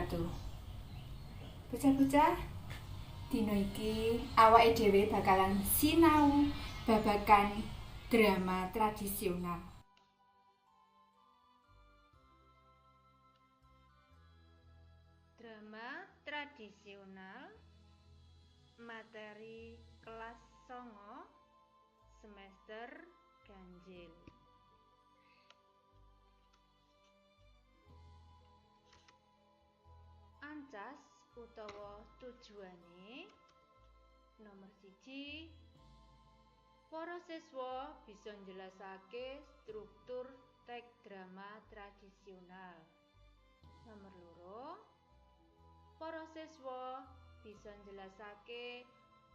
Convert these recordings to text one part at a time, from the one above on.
wabarakatuh. Bocah-bocah, dina iki awake dhewe bakalan sinau babagan drama tradisional. Drama tradisional materi kelas 9 semester ganjil. Ancas utawa tujuane nomor 1, para siswa bisa njelasake struktur teks drama tradisional. Nomor 2, para siswa bisa njelasake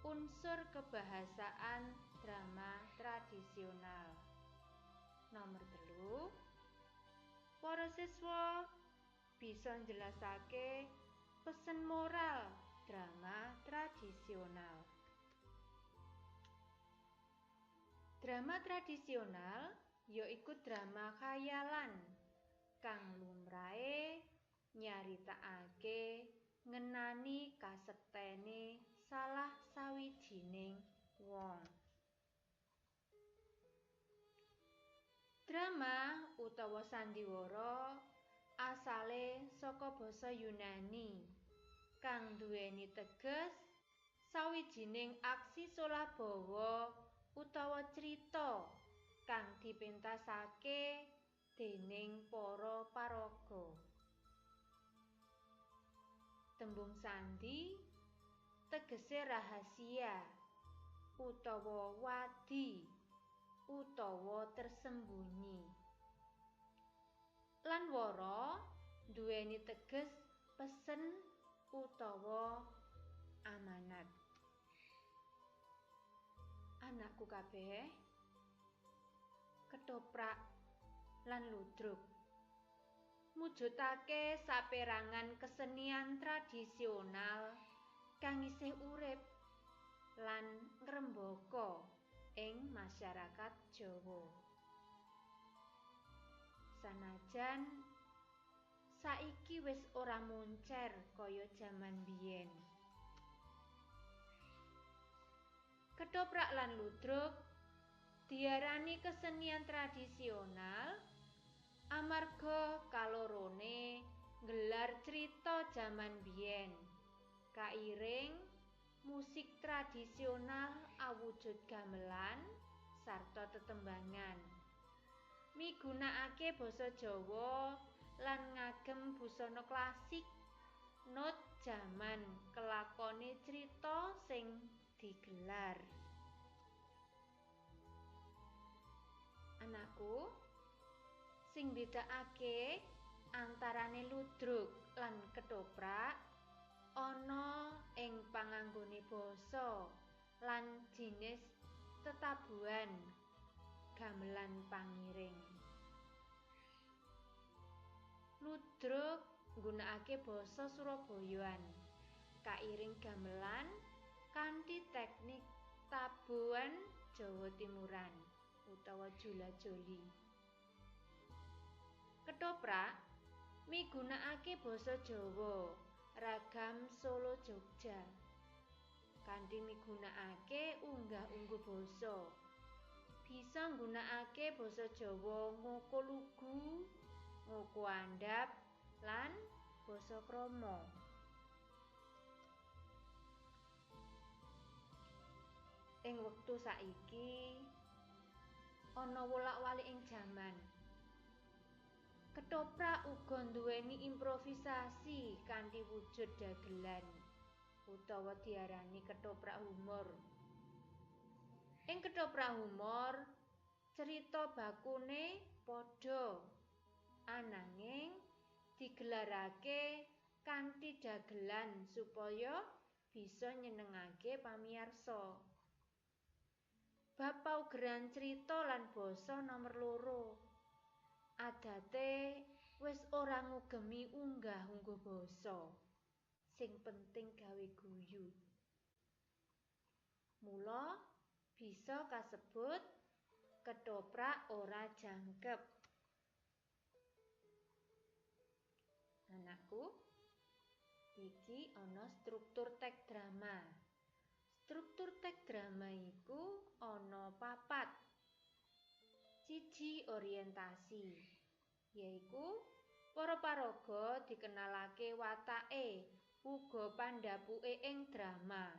unsur kebahasaan drama tradisional. Nomor 3, para siswa bisa njelasake pesen moral drama tradisional. Drama tradisional yaiku drama khayalan kang lumrahe nyaritakake ngenani kasektene salah sawijining wong. Drama utawa sandiwara asale saka basa Yunani kang duweni teges sawijining aksi solah bawa utawa crita kang dipentasake dening para paraga. Tembung sandi tegese rahasia utawa wadi utawa tersembunyi. Lan wara duweni teges pesen utawa amanat. Anakku kabeh, ketoprak lan ludruk mujudake saperangan kesenian tradisional kang isih urip lan ngrembaka ing masyarakat Jawa. Sanajan saiki wis ora moncer kaya jaman biyen. Ketoprak lan ludruk diarani kesenian tradisional amarga kalorone nggelar crita jaman biyen kairing musik tradisional awujud gamelan sarta tetembangan, migunakake basa Jawa lan ngagem busana klasik nut jaman kelakone crita sing digelar. Anakku, sing mbedakake antarane ludruk lan ketoprak ana ing panganggone basa lan jinis tetabuhan gamelan pangiring. Ludruk nggunakake basa Surabayaan kairing gamelan kanthi teknik tabuhan Jawa Timuran utawa jula-juli. Ketoprak migunakake basa Jawa ragam Solo Jogja kanthi migunakake unggah-ungguh basa. Bisa nggunakake basa Jawa ngoko lugu, ngoko andhap lan basa krama. Ing wektu saiki ana wolak-walik ing jaman. Ketoprak uga nduweni improvisasi kanthi wujud dagelan utawa diarani ketoprak humor. Ing ketoprak humor, cerita bakune padha ananging digelarake kanthi dagelan supaya bisa nyenengake pamiyarsa. Bab paugeran crita lan basa nomor 2. Adate wis ora ngugemi unggah-ungguh basa, sing penting gawe guyu. Mula bisa kasebut ketoprak ora jangkep. Anakku, Iki ana struktur teks drama. Struktur teks drama iku ana papat. Siji, orientasi, yaiku para paraga dikenalake watake uga pandhapuke ing drama.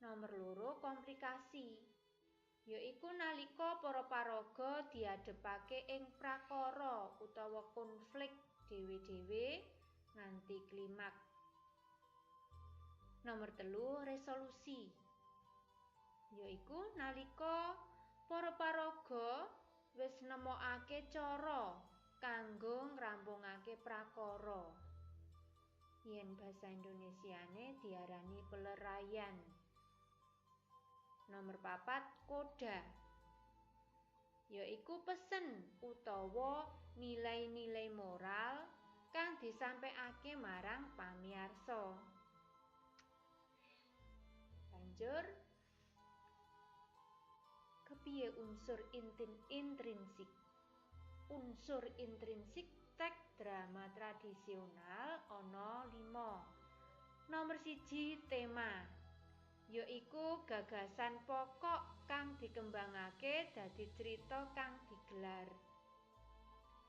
Nomor loro, komplikasi, yaiku nalika para paraga diadhepake ing prakara utawa konflik dhewe-dhewe nganti klimaks. Nomor telu, resolusi, yaiku nalika para paraga wis nemokake cara kanggo ngrampungake prakara. Yen basa Indonesiane diarani peleraian. Nomor papat, koda, yaiku pesen utawa nilai-nilai moral kang disampaiake marang pamiyarsa. Banjur kepiye unsur intrinsik? Unsur intrinsik teks drama tradisional ana 5. Nomor 1, tema, yaiku gagasan pokok kang dikembangake dadi crita kang digelar.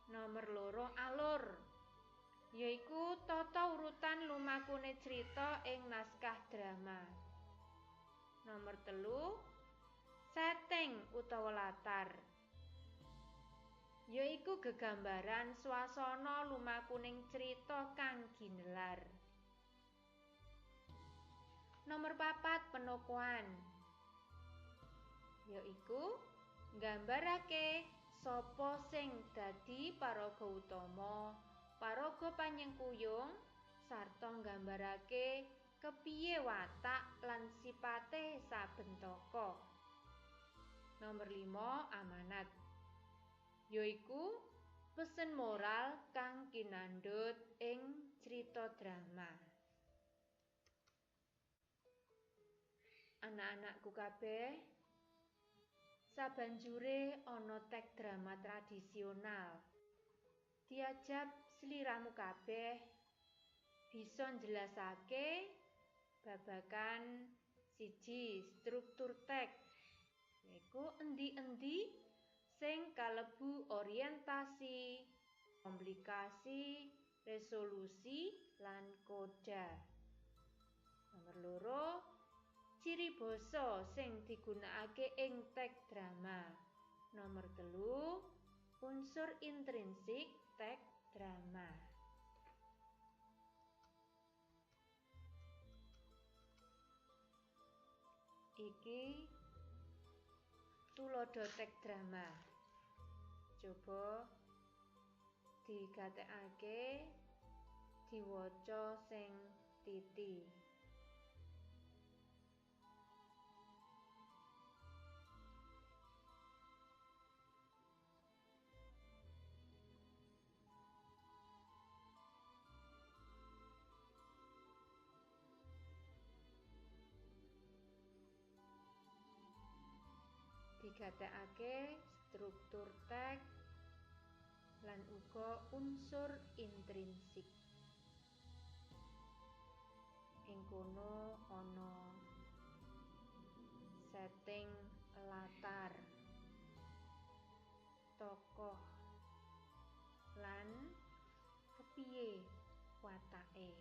Nomor 2, alur, yaiku tata urutan lumakune crita ing naskah drama. Nomor 3, setting utawa latar, yaiku gegambaran swasana lumakuning crita kang ginelar. Nomor 4, penokohan, yaiku nggambarake sapa sing dadi paraga utama, paraga panyengkuyung, sarta nggambarake kepiye watak lan sipate saben tokoh. Nomor 5, amanat, yaiku pesen moral kang kinandhut ing crita drama. Anak-anakku kabeh, sabanjure ana teks drama tradisional. Diajab sliramu kabeh bisa njelasake babagan siji, struktur teks, yaiku endi-endi sing kalebu orientasi, komplikasi, resolusi, lan koda. Nomor 2, ciri basa sing digunakake ing teks drama. Nomor 3, unsur intrinsik teks drama. Iki tuladha teks drama. Coba digatekake, diwaca sing titi. Digatekake struktur teks lan uga unsur intrinsik. Ing kono ana setting latar, tokoh, lan kepiye watake.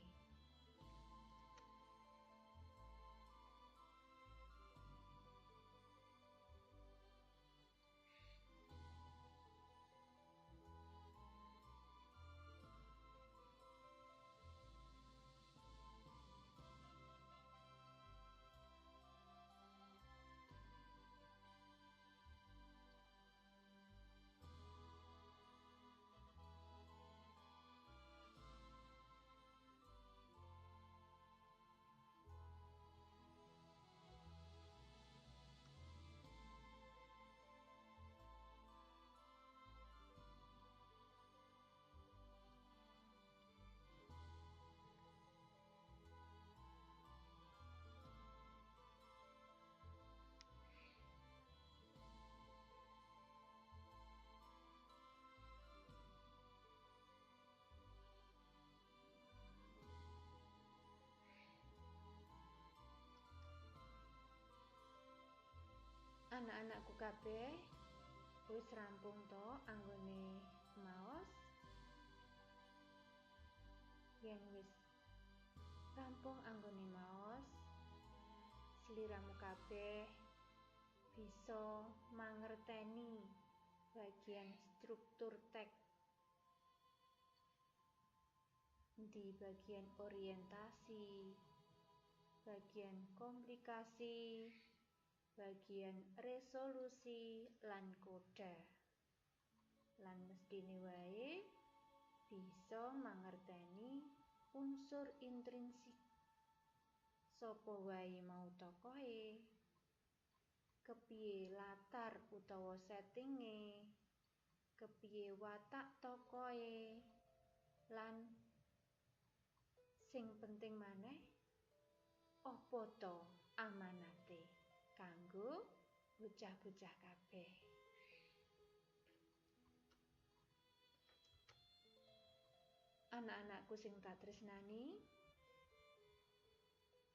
Anak-anakku kabeh wis rampung to anggone maos? Yen wis rampung anggone maos, sliramu kabeh bisa mangerteni bagian struktur teks, di bagian orientasi, bagian komplikasi, bagian resolusi lan koda. Lan mestine wae bisa mangerteni unsur intrinsik. Sapa wae mau tokohe, kepiye latar utawa settinge, kepiye watak tokohe, lan sing penting maneh apa to amanate kanggo bocah-bocah kabeh. Anak-anakku sing tak tresnani,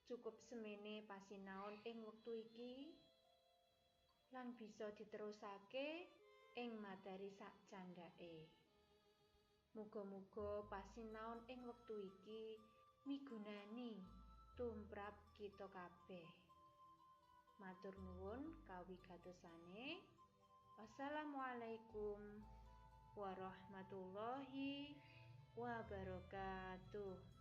cukup semene pasinaon ing wektu iki lan bisa diterusake ing materi sak candhake. Muga-muga pasinaon ing wektu iki migunani tumrap kita kabeh. Matur nuwun kawigatosane. Wassalamualaikum warahmatullahi wabarakatuh.